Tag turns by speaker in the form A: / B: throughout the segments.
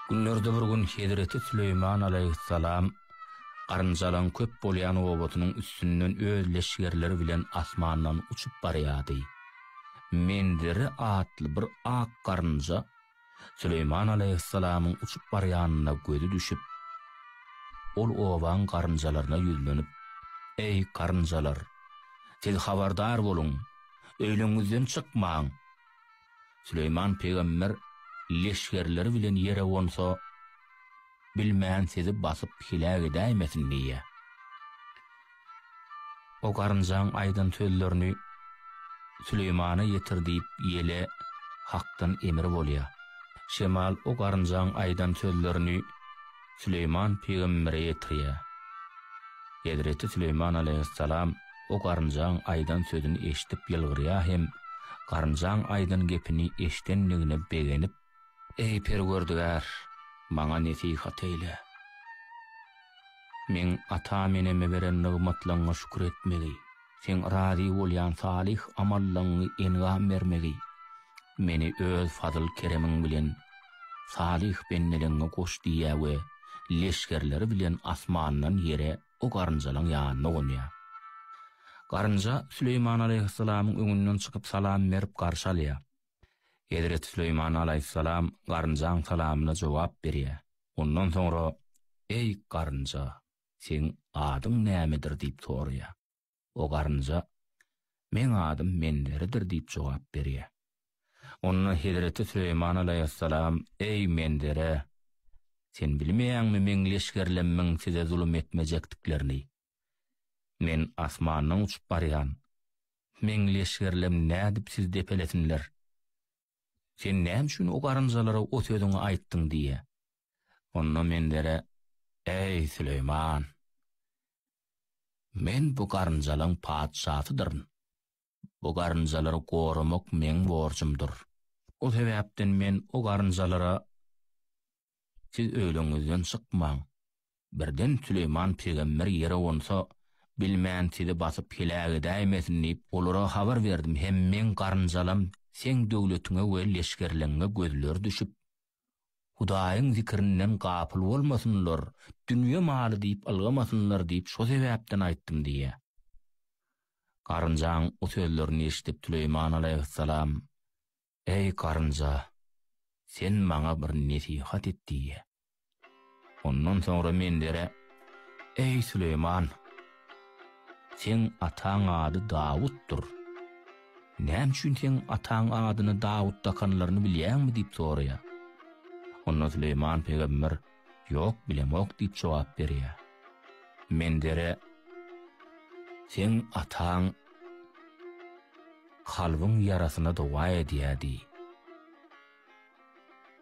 A: Günlerde bir gün hezreti Süleýman alaýhyssalam garynjalaň köp bolýan obasynyň üstünden öz leşgerleri bilen asmandan uçup barýardy. Menzere atly bir ak garynja Süleýman alaýhyssalamyň uçup barýanyna gözi düşüp, ol obaň garynjalaryna ýüzlenip, Eý, garynjalar! Siz habardar boluň, öýleňizden çykmaň! Süleýman pygamber leşgerleri bilen ýere gonsa, bilmän sizi basyp heläk edäýmesin diýýär. O garynjaň aýdan sözlerini Süleýmana ýetir diýip ýele Hakdan emir bolýar. Şemal o garynjaň aýdan sözlerini Süleýman pygambere ýetirýär. Hezreti Süleýman alaýhyssalam o garynjaň aýdan sözüni eşidip ýylgyrýar hem garynjaň aýdan gepini eşidenligine begenip, Eý, Perwerdigär, maňa nesihat eýle. Meň atam-eneme beren nygmatlaňňa şükür etmegi, Seň razy bolýan salyh amallaňňy engam bermegi, meni Öz fazyl-keremiň bilen salyh bendeleňňe goş diýýär we leşgerleri bilen asmandan ýere o garynjalaň ýanyna gonýar. Garynja Süleýman alaýhyssalamyň öňünden çykyp salam berip garşy alýar. Hezreti Süleýman alaýhyssalam garynjaň salamyna jogap berýär. Ondan soňra, Eý, garynja, seň adyň nämedir diýip soraýar. O garynja, Meň adym Menzeridir diýip jogap berýär. Onda hezreti Süleýman alaýhyssalam, Eý, Menzere! Sen bilmeýäňmi meň leşgerlemmiň size zulum etmejekdiklerini? Men asmandan uçup barýan. Meň leşgerlem nädip sizi depelesinler? Sen näme üçin o garynjalara o sözüňi aýtdyň diýýär. Onda Menzere, Eý, Süleýman! Men bu garynjalaň patyşasydyryn. Bu garynjalary goramak meň borjumdyr. O sebäpden men o garynjalara Siz öýleňizden çykmaň. Birden Süleýman pygamber ýere gonsa, bilmän sizi basyp heläk edäýmesin diýip, olara habar berdim hem meň garynjalam seň döwletiňe we leşgerleňňe gözleri düşüp, Hudaýyň zikrinden gapyl bolmasynlar, dünýe maly diýip ylgamasynlar diýip şo sebäpden aýtdym diýýär. Garynjaň o sözlerini eşidip Süleýman alaýhyssalam, Eý, garynja, sen maňa bir nesihat et diýýär. Ondan soňra Menzere, Eý, Süleýman, seň ataň ady Dawutdyr. Näme üçin seň ataň adyny Dawut dakanlaryny bilýäňmi diýip soraýar. Onda Süleýman pygamber, Ýok, bilemok diýip jogap berýär. Menzere, Seň ataň kalbyň ýarasyna doga edýärdi.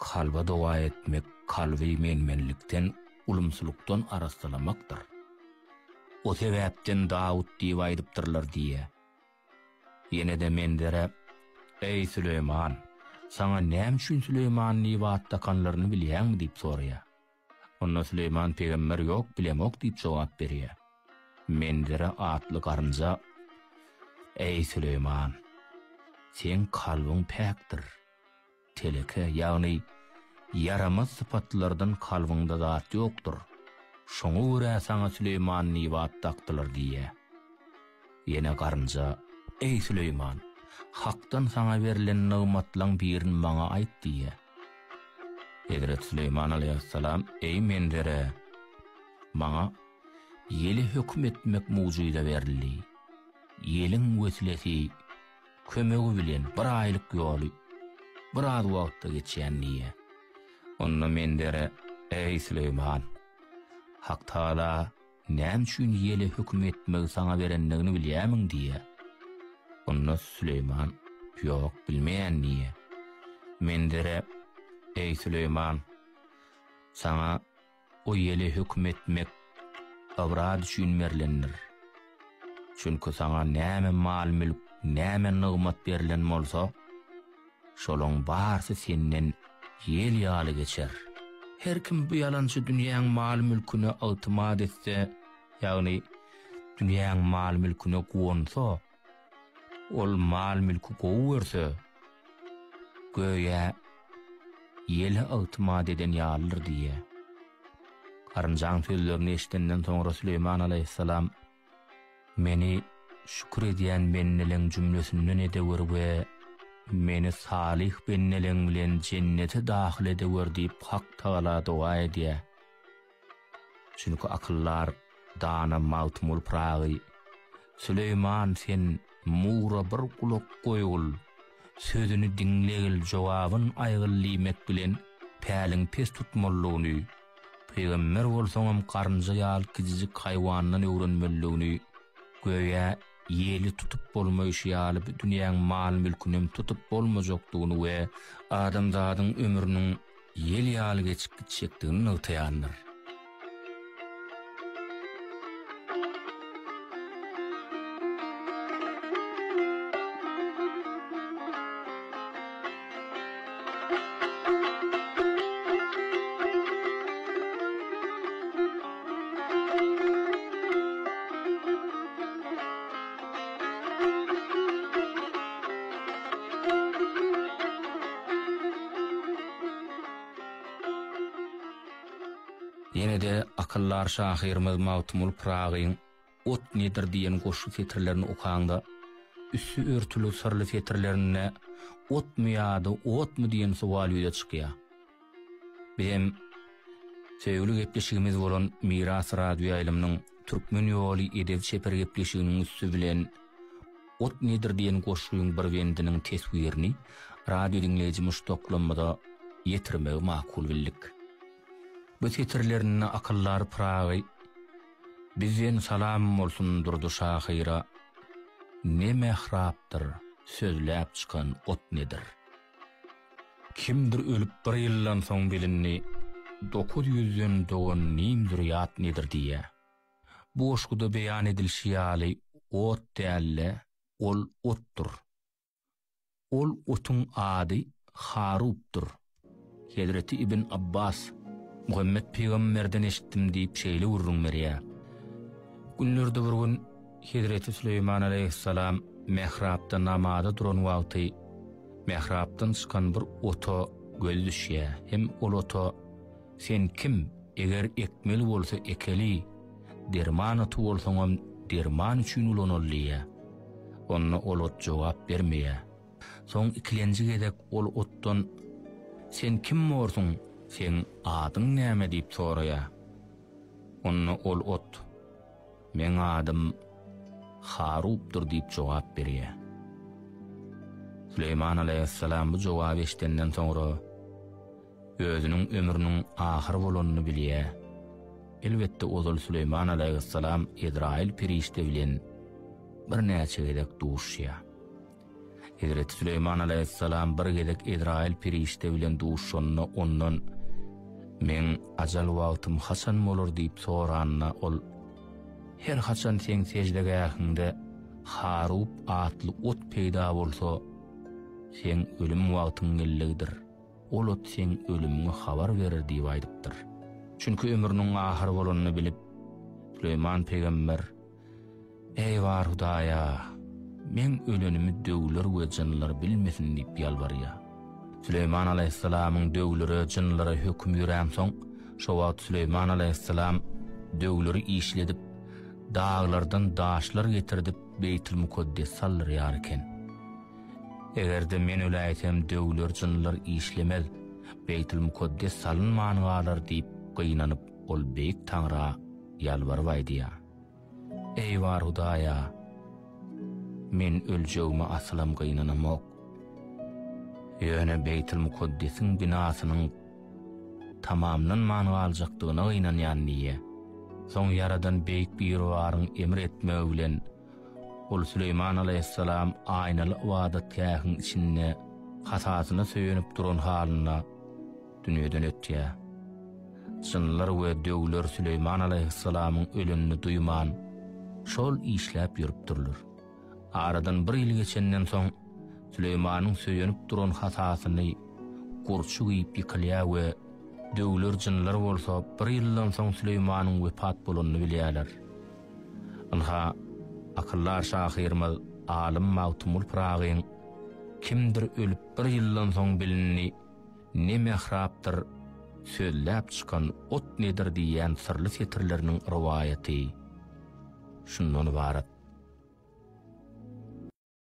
A: Kalba doga etmek kalby men-menlikden, ulumsylykdan arassalamakdyr. O sebäpden Dawut diýip aýdypdyrlar diýýär. Ýene-de Menzere, Eý, Süleýman, saňa näme üçin Süleýman diýip at dakanlaryny bilýäňmi diýip soraýar. Onda Süleýman pygamber ýok, bilemok diýip jogap berýär. Menzere atly garynja, Eý, Süleýman, seň kalbyň päkdir. Teleke, ýagny ýaramaz sypatlardan kalbyňda zat ýokdur. Şoňa görä saňa Süleýman diýip at dakdylar diýýär. Ýene garynja, Eý, Süleýman, Hakdan saňa berlen nygmatlaň birini maňa aýt diýýär. Hezreti Süleýman alaýhyssalam, Eý, Menzere, maňa ýele höküm etmek mugjyza berildi. Ýeliň wesilesi kömegi bilen bir aýlyk ýoly bir az wagtda geçýän diýýär. Onda Mendere, Eý, Süleýman! Hak Tagala näme üçin ýele höküm etmegi saňa berendigini bilýärmiň diýýär. Onda Süleýman, Ýok, bilmeýän diýýär. Mendere, Eý, Süleýman! Saňa O ýele höküm etmek ybrat üçin berlendir. Çünki saňa näme mal-mülk, näme nygmat berlen bolsa, şolaň barsy senden ýel ýaly geçer. Her kim bu ýalançy dünýäň mal-mülküne ygtymat etse, ýagny dünýäň mal-mülküne guwansa, ol mal-mülki gowy görse, göýä. Ýele ygtymat eden ýalydyr diýýär. Garynjaň sözlerini eşidenden soňra Süleýman alaýhyssalam, Meni şükür edýän bendeleň jümlesinden edewer we meni salyh bendeleň bilen jennete dahyl edewer diýip Hak Tagala doga edýär. Çünki akyldar dana Magtymguly Pyragy, Süleýman sen mura bir gulak goýgul, sözüni diňlegil, jogabyn aýgyl diýmek bilen päliň pes tutmalydygyny, pygamber bolsaňam garynja ýaly kijijik haýwandan öwrenmelidigini, göýä ýeli tutup bolmaýşy ýaly bu dünýäň mal-mülkünem tutup bolmajakdygyny we adamzadyň ömrüniň ýel ýaly geçip gitjekdigini nygtaýandyr. Ýene-de akyldar şahyrymyz Magtymguly Pyragyň Ot nedir diýen goşgy setirlerini okaňda, üsti örtüli syrly setirlerinde otmy ýa-da otmy diýen sowal ýüze çykýar. Bizem söýgüli gepleşigimiz bolan Miras radioýaýlymynyň Türkmen ýoly edebi-çeper gepleşiginiň üsti bilen Ot nedir diýen goşgyň bir bendiniň teswirini radio diňleýji muşdaklarymyza ýetirmegi makul bildik. Bu setirlerinde akyldar Pyragy Bizden salam bolsun Durdy şahyra, Ne mährapdyr, sözläp çykan ot nedir? Kimdir ölüp bir ýyldan soň bilindi, 900-den dogan nim zürýat nedir diýýär. Bu goşguda beýan edilişi ýaly ot däl-de, ol otdur. Ol otuň ady Harupdyr. Hezreti Ibn Abbas, Muhammet pygamberden eşitdim diýip şeýle gürrüň berýär. Günlerde bir gün Hezreti Süleýman alaýhyssalam mährapda namaza duran wagty mährapdan çykan bir ota gözi düşýär hem ol ota, Sen kim, eger ekmeli bolsa ekeli, derman oty bolsaňam derman üçin ulanaly diýýär. Onda ol ot jogap bermeýär. Soň ikilenji gezek ol otdan, Sen kim borsuň, seň adyň näme diýip soraýar. Onda ol ot, Meň adym Harupdyr diýip jogap berýär. Süleýman alaýhyssalam bu jogaby eşidenden soňra, özüniň ömrüniň ahyr bolanyny bilýär. Elbetde, ozal Süleýman alaýhyssalam Ezraýyl perişde bilen birnäçe gezek duşýar. Hezreti Süleýman alaýhyssalam bir gezek Ezraýyl perişde bilen duşanda ondan, Meň ajal wagtym haçan bolar diýip soranda, ol, Her haçan seň seždegähiňde Harup atly ot peýda bolsa, seň ölüm wagtyň geldigidir. Ol ot seň ölümiňi habar berer diýip aýdypdyr. Çünki ömrüniň ahyry bolanyny bilip, Süleýman pygamber, Eý bar Hudaýa, meň ölenimi döwler we jynlar bilmesin diýip ýalbarýar. Süleýman alaýhyssalamyň döwlere, jynlara hökümi ýöränsoň, şo wagt Süleýman alaýhyssalam döwleri işledip, daglardan daşlar getirdip Beýtil-Mukaddes saldyrýar eken. Eger-de men öläýsem, döwler, jynlar işlemez, Beýtil-Mukaddes salynman galar diýip gynanyp, ol Beýik Taňra ýalbaryp aýdýar. Eý bar Hudaýa! Men öljegime asylam gynanamok. Ýöne Beýtil-Mukaddesiň binasynyň tamamlanman galjakdygyna gynanýan diýýär. Soň Ýaradan Beýik Biribaryň emr etmegi bilen, Ol Süleýman alaýhyssalam aýnaly ybadatgähiň içinde hasasyna söýenip duran halynda dünýeden ötýär. Jynlar we döwler Süleýman alaýhyssalamyň ölenini duýman, şol işläp ýörüpdirler. Aradan bir ýyl geçenden soň, Süleýmanyň söýenip duran hasasyny gurçuk iýip ýykylýar we döwler, jynlar bolsa bir ýyldan soň Süleýmanyň wepat bolanyny bilýärler. Ynha, akyldar şahyrymyz alym Magtymguly Pyragyň Kimdir ölüp bir ýyldan soň bilindi, Ne mährapdyr, sözläp çykan ot nedir diýýän syrly setirleriniň rowaýaty şundan ybaratdyr.